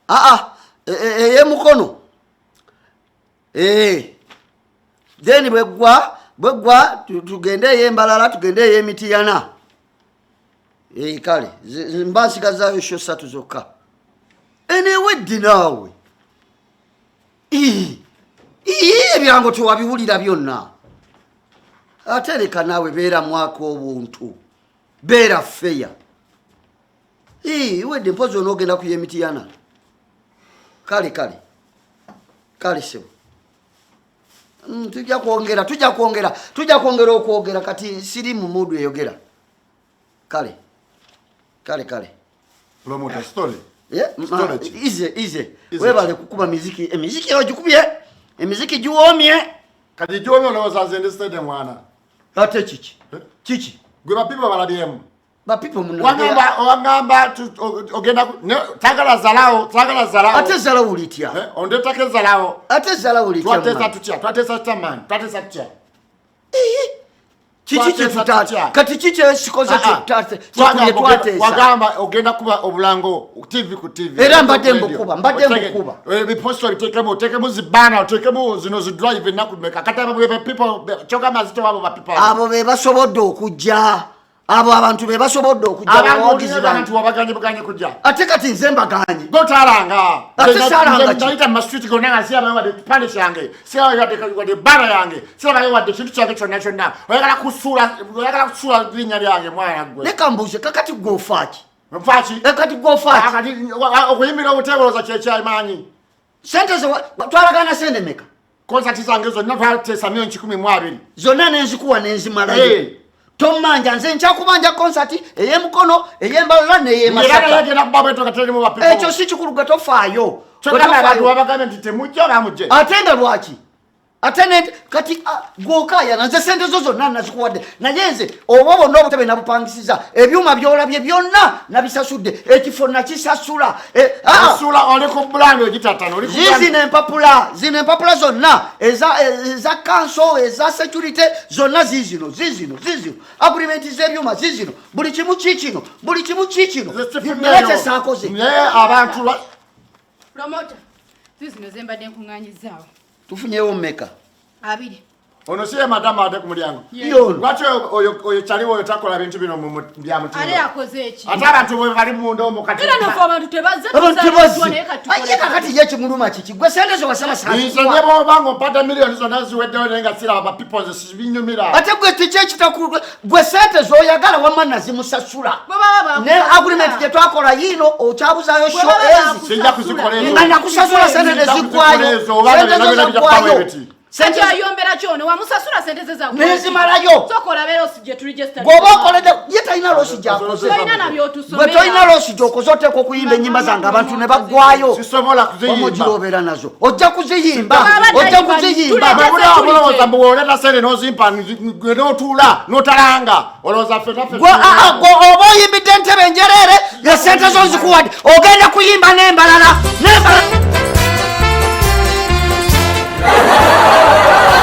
Aa, eyemukono then bweggwa bweggwa tugende eyembalala, tugende eyemitiyana. Kale mba nsigazayo show ssatu zokka. Eneweddi naawe. Ii, ebyango tewabiwulira byonna. Ate leka naawe, beera mwaka obuntu, beera feya. Wedde mpozi onoogenda ku yemitiyana. Kale kale kale, sebo. Tujja kwongera, tujja kwongera, tujja kwongera okwogera. Kati siri mu mood eyogera. Kale kale kale. Promoter, story. Yeah, Story ki? Ize ize. Easy. Webale kukuba miziki. Emiziki ogikubye, emiziki giwoomye. Kati gyomye olowooza nze ndi steady, mwana? Ate kiki? Eh? Kiki? Gwe ba people balabyemu. Ba people munna. Wangamba ogenda tagala zalawo, tagala zalawo. Ate zala ulitya? Eh, ondetako ezalawo. Ate zala ulitya? Twatesa mwana? tutya? Twatesa tutya, man? Twatesa tutya? Kiki? Twatesa Kyetutaata tutya? Kati kiki kyesikoze? Ah, ah. Kyetutate twateesa. Wagamba ogenda kuba obulango TV ku TV. Era mbadde Radio. mbukuba, mbadde mbukuba. Ebiposto bitekemu, otekemu zibana, otekemu zino zidrive ennaku meka? Kati abo be people kyogamba zitewabo ba people. Abo be basobodde okujja, abo abantu be basobodde okujja. Abantu abawagizi bange. Abantu wabaganye buganye kujja. Ate kati nze mbaganye? Gotalanga. Ate saalanga ki? Nayita mu mastreet gonna nga sirabayo wadde kipande kyange, sirabayo wadde banner yange, sirabayo wadde kintu kyange kyonna kyonna. Oyagala kusuula, oyagala kusuula linnya lyange, mwana gwe. Leka mbuuze, kakati gwe ofaaki? Nfaaki? Kati gwe ofaaki? Kati okuyimbira obuteeboloza kyekyamanyi. Sente ze twalagana sente meka? Konsati zange zonna twateesa miliyoni 120. Zonna nenzikuwa nenzimalayo. Tomanja, nze nkyakubanja konsati ey'emukono, ey'embalala Era naye n'eyemasaka. Agenda kuba bwetyo nga terimu ba people. Ekyo si kikulu, gwe tofaayo. Gwe Kyokka abantu tofaayo. babagambye nti temujja oba mujje. Ate nga lwaki ate ne kati gwokayana? Nze sente zo zonna nazikuwadde, naye nze oba bonna obutebe nabupangisiza, ebyuma byolabye byonna nabisasudde, ekifo nakisasula. Osula oli ku brand ogitatana oli ku brand. Zizino empapula, zino empapula zonna eza kanso, eza security zonna zizino, zizino, zizino agreement z'ebyuma zizino, buli kimu kikino, buli kimu kikino. Nze sifunyeyo. Naye kyesaakoze. Naye abantu Promoter, zizino zembadde nkuŋŋaanyizaawo. Tufunyewo mmeka? 20. Ono si ye madamu ate ku mulyango? Yono. Lwaki oyo kyaliwo oyo takola bintu bino mu bya Ate mutindo? akoze eki? Ate abantu bwe bali munda omwo kati. Era nofe abantu tebazze. Abantu Tuzaaliddwa, naye tebazze. kati tukole. Aye kakati ye kimuluma kiki? Gwe sente zo wasaba. Nze ne Saazikuwa. bw'oba nga ompadde miliyoni zonna ziweddewo naye nga siraba ba people, nze sibinyumira. Ate gwe kiki ekitaku? Gwe sente zoyagala wamma nazimusasula. Bwe baba Ne agreement gye twakola yiino, okyabuzaayo Bwe show baba ezi. bakusasula. Sijja kuzikola ezo. Nga nakusasula sente Sijja neziggwayo. kuzikola ezo, oba Sente zo byonna byonna bijja zaggwayo. kubawo ebiti. Sente Kati ayombera kyono wamusasula sente ze zakuwa. Nenzimalayo. Sooka olabe loss gye turegister. Bw'oba okoledde ye talina loss gyakoze. Tolina na by'otusomera. Gwe tolina loss gyokoze, oteeka okuyimba ennyimba zange abantu ne baggwayo. Sisobola kuziyimba. Omugira obeera nazo, ojja kuziyimba. Bw'aba Ojja tayimba, kuziyimba. tuleete. Bwe olowooza mbu oleeta sente n'ozimpa n'otuula n'otalanga, olowooza ffe naffe? Gwe gwe oba oyimbidde entebe njereere, esente zo nzikuwadde, ogenda kuyimba n'embalala n'embalala.